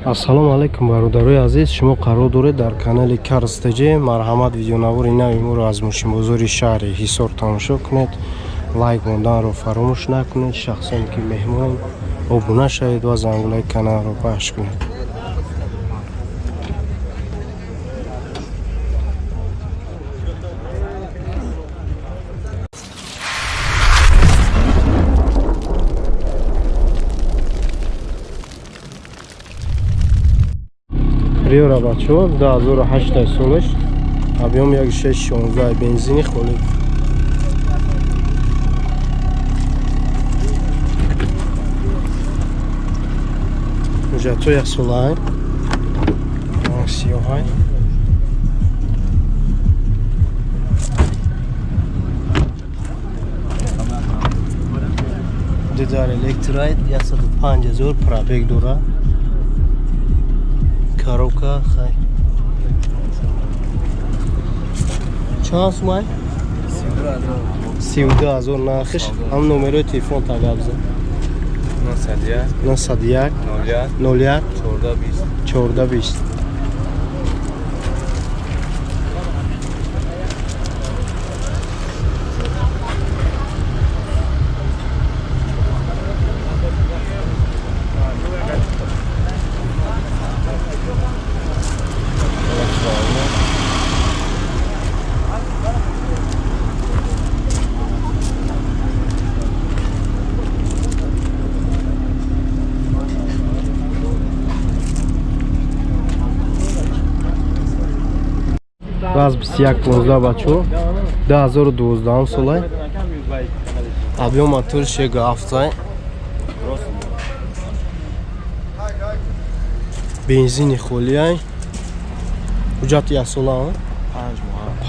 Ассалому алайкум, бародарои азиз. Шумо қарор доред дар канали Карс ТЖ. Марҳамат, видеонавори нави моро аз мошинбозори шаҳри Ҳисор тамошо кунед. Лайк монданро фаромӯш накунед. Шахсоне ки меҳмон, обуна шавед ва зангулаи каналро пахш кунед. Приора бачо 2008 солаш, объем 1.616, бензини холӣ. Ҳуҷҷатҳо яксолаай, сиёҳай. Дидар электрайт 105 0 пробег дора. Коробка хай. Чанд сумай? 32 0 нархиш. Ҳам номерои телефон тагабза. 901 01 14 20. Газ 2115 бачо 2012 солай. Объем мотор 6.7, бензини холиай. Ҳуҷҷати яксола,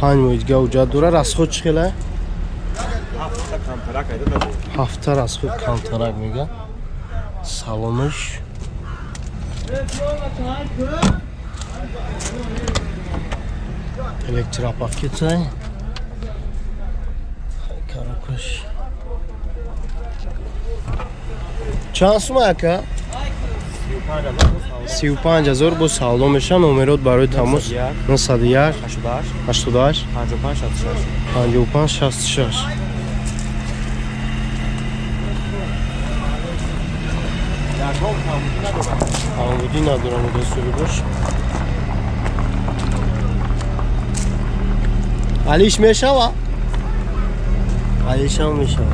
5 моҳ дига ҳуҷҷат дора. Расход чӣ хела? Ҳафта расход камтарак мега. Салонаш электропакетай. Коробкаш. Чанд сума ака? 35 0 бо савдо меша. Номерот барои тамос 901 88 55 66. Камбудӣ надорам, дастури бош. Алиш мешава? Алишам мешава.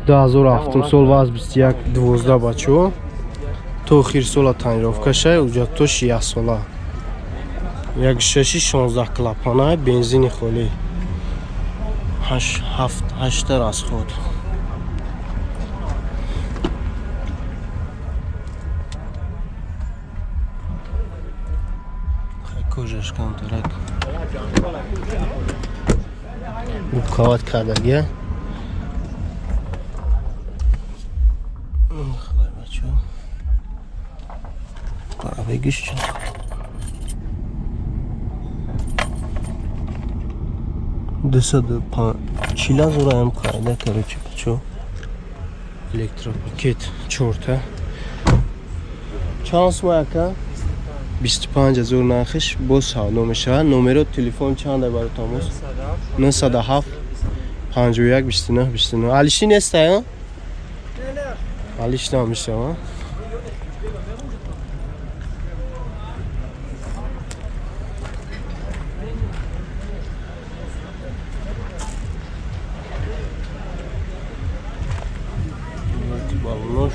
Ду ҳазору ҳафтум сол ваз 21 12 бачо. То охири сола тонировка шай, ҳуҷҷатош яксола. 1.6 16 клапана, бензини холӣ. 8 расход. Кожаш камтарак. Упаковать кардагия. Бачо. Пробегиш чанд? 240 ҳазораам қайда, короче, бачо. Электропакет чорта. Чанд сума ака? 25 0 нархиш боз савдо мешавад. Номеро телефон чанда барои тамос? 907 51 29 29. Алиши нестай, алиш намешава. Балонош.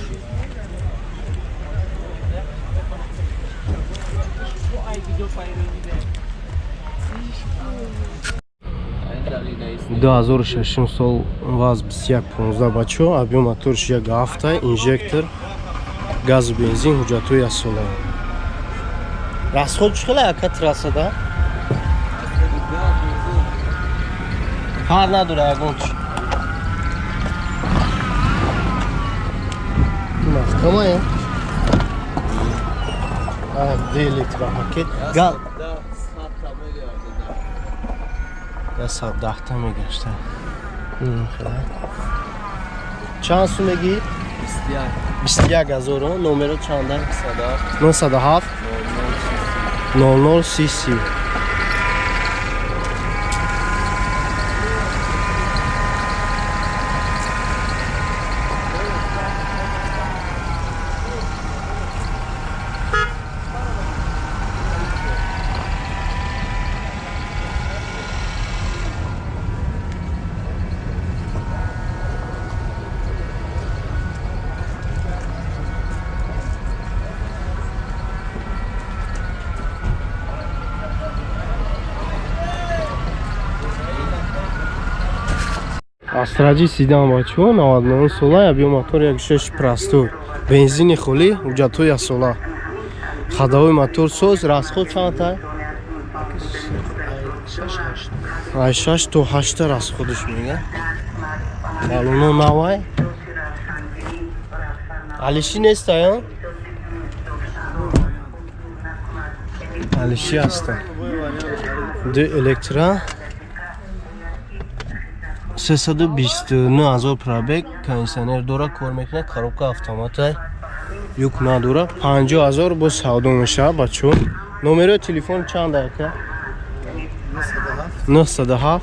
2006 сол ваз 2115 бачо, объем моторш 1.7, инжектор, газу бензин, ҳуҷҷатҳои яксола. Расход чӣ хела ака трассада? Фарқ надора ягон чи. Маҳкамая. Ду электро пакет. Газ 110 та мегашта. Чанд сум мегӣ? 21 ҳазор. Номеро чанда? 907 00 30. Астраҷи сидан бачаҳо 99 сола, объем мотор 1.6 простой, бензини холӣ, ҳуҷҷатҳои яксола, ходовой мотор соз. Расход чанд та? Ай 6 то 8 расходиш мега. Баллоно навай, алиши нестай, алиши ҳаста. Ду электро, 329 ҳазор пробег, кондиционер дора, кор мекунад, коробка автомата, люк надора. 50 ҳазор бо савдо мешавад, бачаҳо. Номерои телефон чанд ака? 907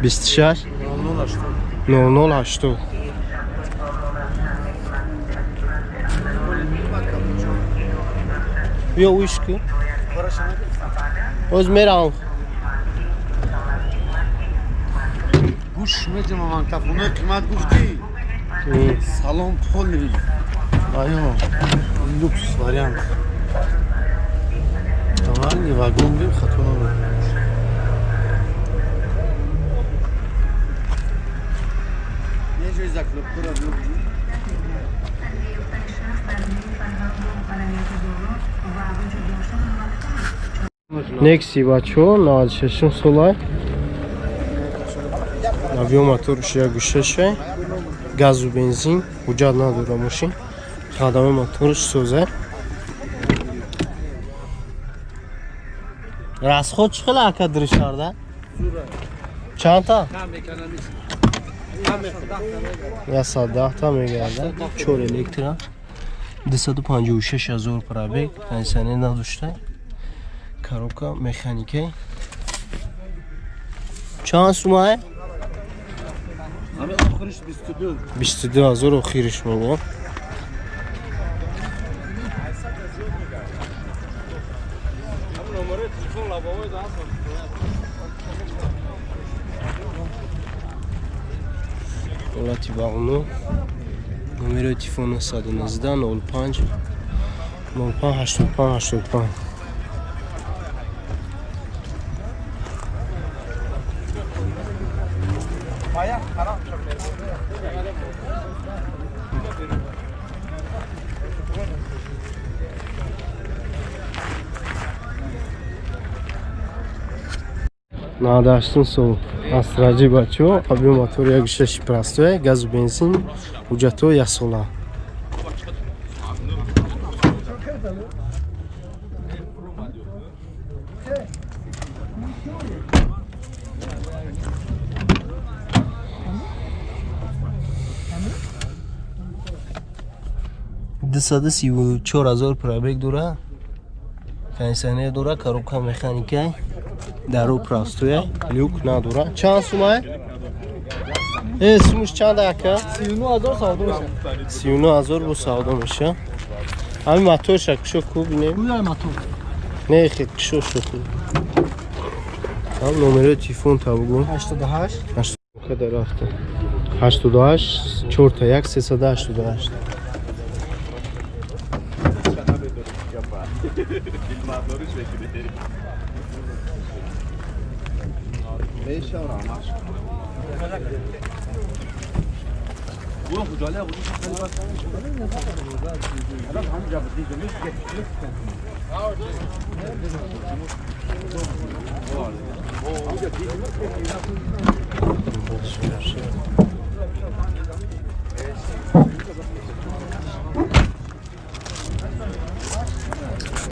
26 00 80. Биё уиш ку. Оз мерам. Гӯш медимам, тафуна қимат гуфтӣ. Салон поли. Айо, люкс вариант. Тавалли вагон бим хато набуд. Некси бачаҳо 96 солай, объем моторш 1.6, газу бензин, ҳуҷҷат надора мошин, ходовой моторш соза. Расход чӣ хела ака диришарда? Чандта? 110 та мегарда. Чор электро, 256 ҳазор пробег, кондиционер надошта, коробка механика. Чанд сумае? 22 ҳазор охириш мегӯям. Ҳолати бағно. Номерои телефон 919 05 05 85 85. 98 сол Астраҷи бачаҳо, объем мотор 1.6 простой, газу бензин, ҳуҷҷатҳо яксола. 234 ҳазор пробег дора, кондиционер дора, коробка механика, дару простой, люк надора. Чанд сумае? Сумуш чанд ака? 39 ҳазор савдо мешавад. 39 ҳазор бо савдо меша. Ҳамин моторша кушо ку бинем. Куяй мотор? Не, хе кушо шо ку. Ҳам номерои телефон та бугу. 88. Када рафта. 88 4 та 1 388.